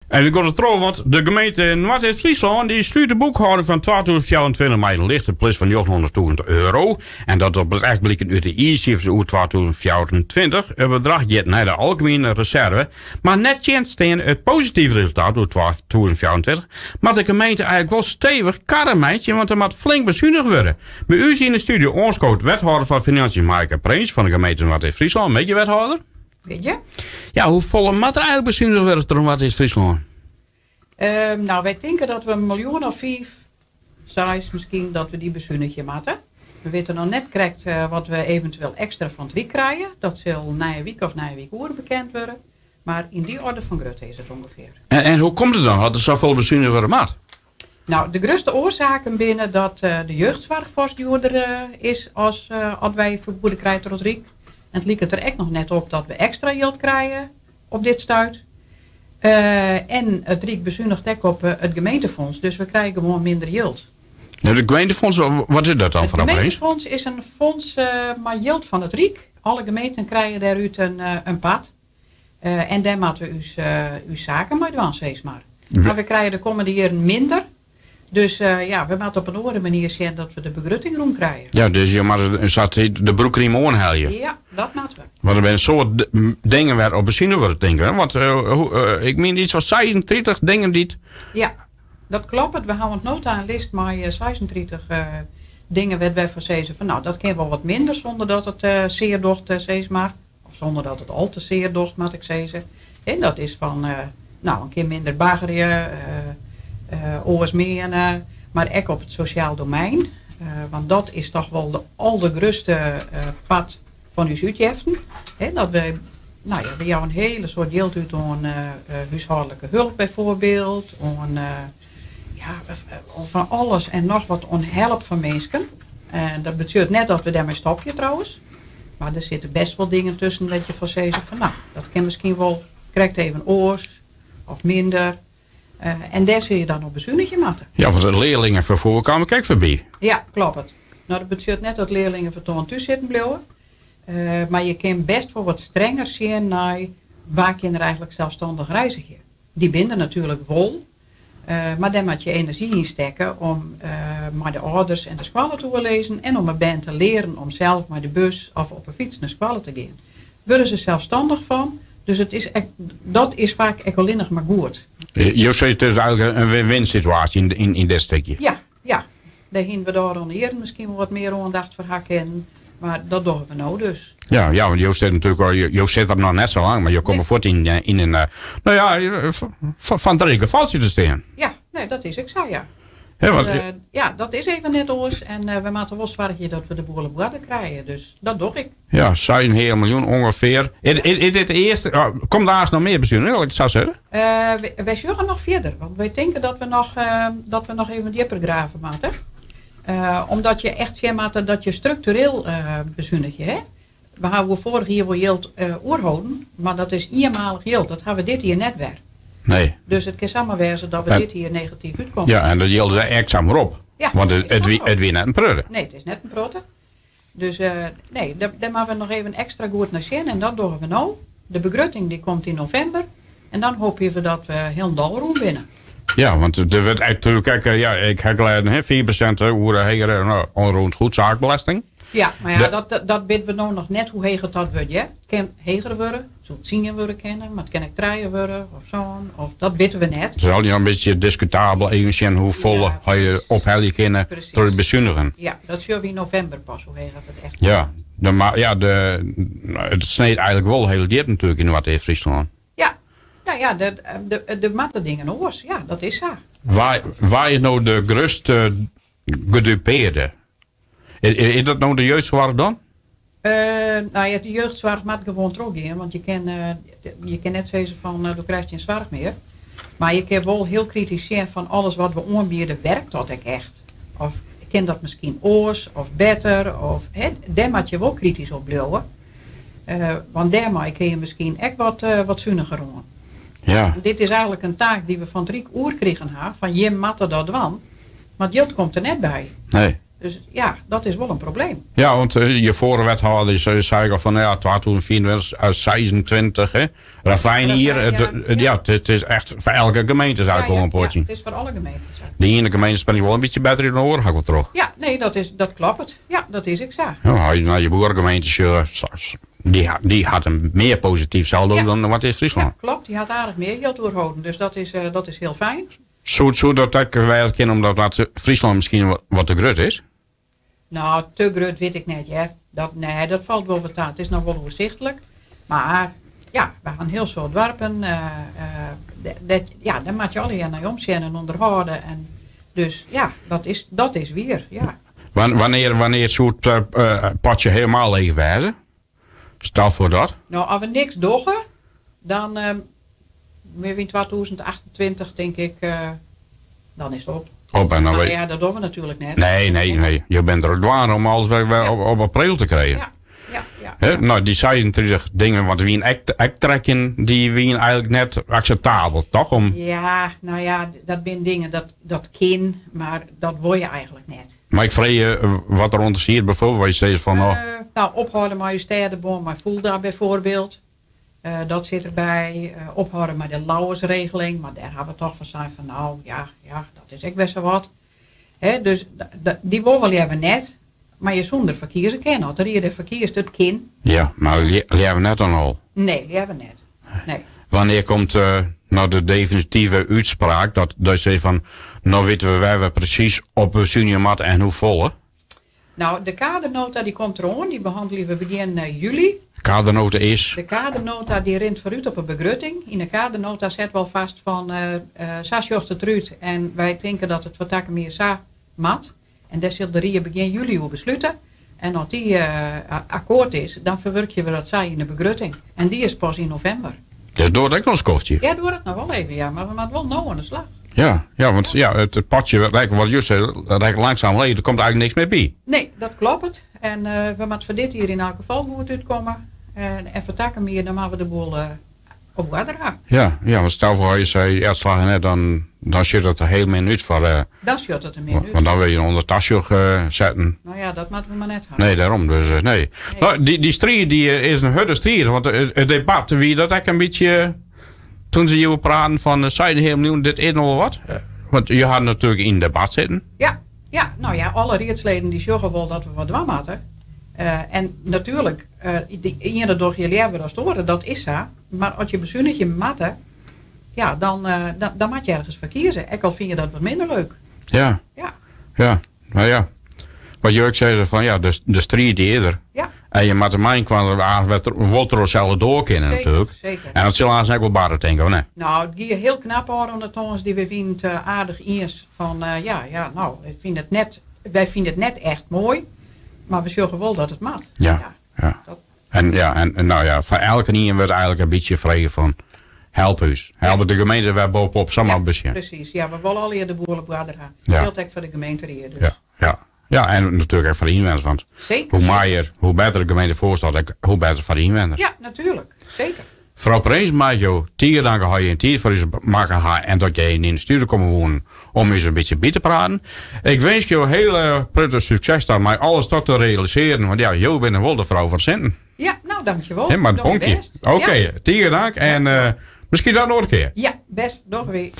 En we gean troch, want de gemeente Noardeast-Fryslân dy slút de boekhâlding fan 2024 mei in lichte plus fan 900.000 euro. En dat docht ek bliken út de jiersifers oer 2024. It bedrach giet nei de algemiene reserve. Mar nettsjinsteande it positive resultaat oer 2024 moat de gemeente eigentlik wol stevich karren meitsje, want der moat flink besunige wurde. By ús yn de studio oanskood wethâlder fan Financiën Maaike Prins fan de gemeente Noardeast-Fryslân. Middei wethâlder. Middei. Ja, hoefolle moat der eigentlik besunige wurde troch Noardeast-Fryslân? No, wy tinke dat we in miljoen of fiif, seis miskien, dat we dy besunigje moatte. We witte noch net krekt wat we eventueel ekstra fan it Ryk krije. Dat sil nije wike of nije wike oer bekend wurde. Mar yn dy orde fan grutte is it ûngefear. En hoe komt it dan dat der safolle besunige wurde moat? No, de grutste oarsaken binne dat de jeugdsoarch foars djoerder is as at wy fergoede krije troch it Ryk. En it liket der ek noch net op dat we ekstra jild krije op dit stuit. En it Ryk besuniget ek op it gemeentefonds, dus we krije gewoan minder jild. No, it gemeentefonds, wat is dat dan foar It gemeentefonds is in fonds mei jild fan it Ryk. Alle gemeenten krije dêrút in part. En dêr moatte we ús saken mei dwaan, sis mar. Mar we krije de kommende jierren minder. Dus ja, we moatte op in oare manier sjen dat we de begrutting rûn krije. Ja, dus je moatte sa't it de broekriem oanhelje. Ja, dat moatte we. Want der binne in soad dingen wêr op besunige wurde, tink ik. Want ik mien iets fan 36 dingen dy't. Ja, dat kloppet. We hawwe oant no ta in list mei 36 dingen wêr't wy fan sizze fan no, dat kin wol wat minder sûnder dat it sear docht, sis mar. Of sûnder dat it al te sear docht, moat ik sizze. En dat is fan, no, in kear minder baggerje, oars meane, mar ek op it sosjaal domein. Want dat is toch wol de aldergrutste part fan ús útjeften. Dat we, no ja, we jouwe in hiele soad jild út oan húshâldlike hulp byfoarbyld, oan ja, fan alles en noch wat oan help foar minsken. En dat betsjut net dat we dêrmei stopje trouwens. Mar der sitte bêst wol dingen tusken dat je fan sizze fan no, dat kin miskien wol krekt even oars of minder. En dêr sil je dan op besunigje moatte. Ja, want it learlingenferfoar kaam ek foarby. Ja, kloppet. No, dat betsjut net dat learlingen fertoan thús sitten bliuwe. Mar je kin bêst wol wat strenger sjen nei wa kin der eigentlik selsstannich reizgje. Dy binne der natuerlik wol, mar dêr moat je enerzjy yn stekke om mei de âlders en de skoalle te oerlizzen en om 'e bern te learen om sels mei de bus of op 'e fyts nei skoalle te gean. Wurde se selsstannich fan, dus it is ek, dat is faak ek allinnich mar goed. Jo sizze it is eigentlik in win-win situaasje yn dit stikje. Ja, ja. Dêr hiene we de ôfrûne jierren miskien wol wat mear oandacht foar ha kinnen, mar dat dogge we no dus. Ja, ja, want jo sitte natuerlik al, jo sitte der noch net sa lang, mar jo komme fuort yn, eh, yn in, eh, no ja, fan it gefaltsje te stean. Ja, nee, dat is ek sa, ja. Ja, want, uh, ja, dat is even net oars en uh, we moatte wol soargje dat we de boel op oarder krije, dus dat doch ik. Ja, 6,5 miljoen ûngefear. Is, is, is dit de earste? Oh, komt der aanst noch mear besunigje, laat ik it sa sizze? Uh, wy sjogge noch fierder, want wy tinke dat we noch, uh, dat we noch even djipper grave moatte. Uh, omdat je echt sjen moatte dat je struktureel besunigje. Hè? We hawwe foarich jier wol jild oerholden, mar dat is ienmalich jild. Dat hawwe we dit jier net wer. Nee. Dus it kin samar wêze dat we dit jier negatyf útkomme. Ja, en dat jild is ek samar op. Ja, Want it wie net in protte. Nee, it is net in protte. Dus nee, dêr moatte we noch even ekstra goed nei sjen en dat dogge we no. De begrutting dy komt yn novimber en dan hoopje we dat we hielendal rûn binne. Ja, want der wurdt natuerlik ek, ja, ik ha glêzen, hè, 4% oer hegere no, onroerend goed saakbelesting. Ja, mar ja, dat, dat witte we no noch net hoe heech it dat wurdt, hear. It kin heger wurde, it soe tsien wurde kinne, mar it kin ek trije wurde of sân, of dat witte we net. It is allegear in bytsje diskutabel, even sjen hoefolle ja, je ophelje kinne troch it besunigen. Ja, dat sjogge we yn novimber pas, hoe heech dat it echt Ja, de, mar ja, de, it sneed eigentlik wol hiel djip natuerlik yn Noardeast-Fryslân. Ja, nou ja, de, de, der moatte dingen oars. Ja, dat is sa. Wa, wa is no de grutste gedupearde? Is dat no de jeugdsoarch dan? Uh, nou ja, de jeugdsoarch moat gewoan trochgean, want je kin, uh, je kin net sizze fan uh, do krijst gjin soarch mear. Mar je kin wol hiel kritysk sjen fan alles wat we oanbiede, werkt dat ek echt? Of kin dat miskien oars of better? Of, hè, dêr moat je wol kritysk op bliuwe. Uh, want dêrmei kin je miskien ek wat, wat suniger oan. Ja. Dit is eigentlik in taak dy't we fan it Ryk oerkrigen ha, fan jim moatte dat dwaan, mar it jild komt der net by. Nee. Dus ja, dat is wol in probleem. Ja, want je foarige wethâlder sei al fan ja, 2024, 26, hè. Ravijn hier, ja, it is echt foar elke gemeente is eigenlijk wol in potsje. Ja, it is foar alle gemeenten sa. De iene gemeente spint wol in bytsje better dan de oare, ha ik wol troch. Ja, nee, dat kloppet. Ja, dat is ek sa. Ja, as je nei je buorgemeente sjogge, dy hat in mear posityf saldo dan Noardeast-Fryslân. Ja, klopt. Dy hat aardich mear jild oerholden. Dus dat is hiel fijn. Soe dat ek wêze kinne omdat Noard-Fryslân miskien wat te grut is? Nou, te grut wit ik net, hear. Dat, nee, dat falt wol wat ta. It is noch wol oersichtlik. Mar ja, we ha in hiel soad doarpen. Uh, ja, dêr moatte je allegear nei omsjen en ûnderhâlde. En dus ja, dat is wier, ja. Wannear soe it potsje hielendal leech wêze? Stel foar dat. No, as we niks dogge, dan uh, yn 2028 tink ik, dan is it op. Op en dan Maar ja, dat dogge we natuerlik net. Nee. Je bent der dwaande om alles wer op april te krijen. Ja. Hè, no, dy 36 dingen, want wiene ek 13, dy wiene eigentlik net akseptabel, toch? Om, Ja, no ja, dat binne dingen dat kin, mar dat wol je eigentlik net. Mar ik freegje je wat der ûnder siet, byfoarbyld, wat je sizze fan, no, No, ophâlde mei je stêdebân mei Fulda byfoarbyld. Dat sit derby. Ophâlde mei de Lauwersregeling, mar dêr ha we toch fan sein fan no, ja, dat is ek best wol wat. Hè, dus dy wolle we leaver net, mar je soene derfoar kieze kinne. As de ried derfoar kiest, it kin. Ja, mar leaver net dan al. Nee, leaver net. Nee. Wannear komt no de definitive útspraak dat je sizze fan, no witte we wêr't we presys op besunigje moatte en hoefolle? No, de kadernota dy komt deroan. Dy behannelje we begjin july. Kadernota is? De kadernota dy rint foarút op 'e begrutting. Yn de kadernota set wol fêst fan sa sjocht it derút en wy tinke dat it foar takom jier sa moat. En dêr sil de rie begjin july oer beslute. En as dy akkoart is, dan ferwurkje we dat sa yn de begrutting. En dy is pas yn novimber. Dus duorret ek noch in skoftsje? Ja, duorret noch wol even, ja. Mar we moatte wol no oan de slach. Ja, want ja, it potsje, wat jo sizze, rekket langsaam leech. Der komt eigentlik niks mear by. Nee, dat kloppet. En we moatte foar dit jier yn elk gefal goed útkomme. En foar takom jier dan moatte we de boel op oarder ha. Ja, want stel foar je sei, ja, it slagget net, dan sjocht it der hiel min út foar. Dan sjocht it der min út. Want dan wurde je ûnder tasjoch setten. No ja, dat moatte we mar net ha. Nee, dêrom. Dus nee. Nee. No, dy striid dy is in hurde striid, want it debat wie dat ek in bytsje toen se hjir praten fan 6,5 miljoen, dit is nochal wat. Want je ha natuerlik yn debat sitten. Ja, no ja, alle riedsleden dy sjogge wol dat we wat dwaan moatte. En natuerlik, de iene dogge je leaver as de oare, dat is sa. Mar as je besunigje moatte, ja, dan moat je ergens foar kieze. Ek al fine je dat wat minder leuk. Ja. Ja. Ja, no ja. Wat jo ek sizze fan ja, de striid dy is der. Ja. En je moatte meiïnkoar wol troch itselde doar kinne natuerlik. Zeker. En dat sil aanst ek wol barre, tink ik, of net? No, it gie hiel knap ôfrûne tongersdei. Wy wiene it aardich iens fan ja, no, wy fine it net, wy fine it net echt moai, mar we sjogge wol dat it moat. Ja. Dat, En ja, en no ja, foar elkenien wurdt eigentlik in bytsje frege fan help ús. Help de gemeente wer boppe-op, samar Ja, besjen. presys. Ja, we wolle allegear de boel op oarder ha. Jildt ek foar de gemeenteried. Dus. Ja. Ja, en natuerlik ek foar de ynwenners. Want hoe mear, hoe better de gemeente foarstaat, ek hoe better foar de ynwenners. Ja, natuerlik. Seker. Frou Prins, mei ik jo tige danke dat jo tiid foar ús makke ha en dat jo yn de studio komme woenen om ús in bytsje by te praten. Ik winskje jo hiele protte sukses ta mei alles dat te realisearjen, want ja, jo binne wol de frou fan sinten. Ja, no, dankjewol. Hè, mar Doch bonkje. bêst. Oké, Ja. tige dank en miskien dat in oare kear. Ja, bêst. Dogge wy.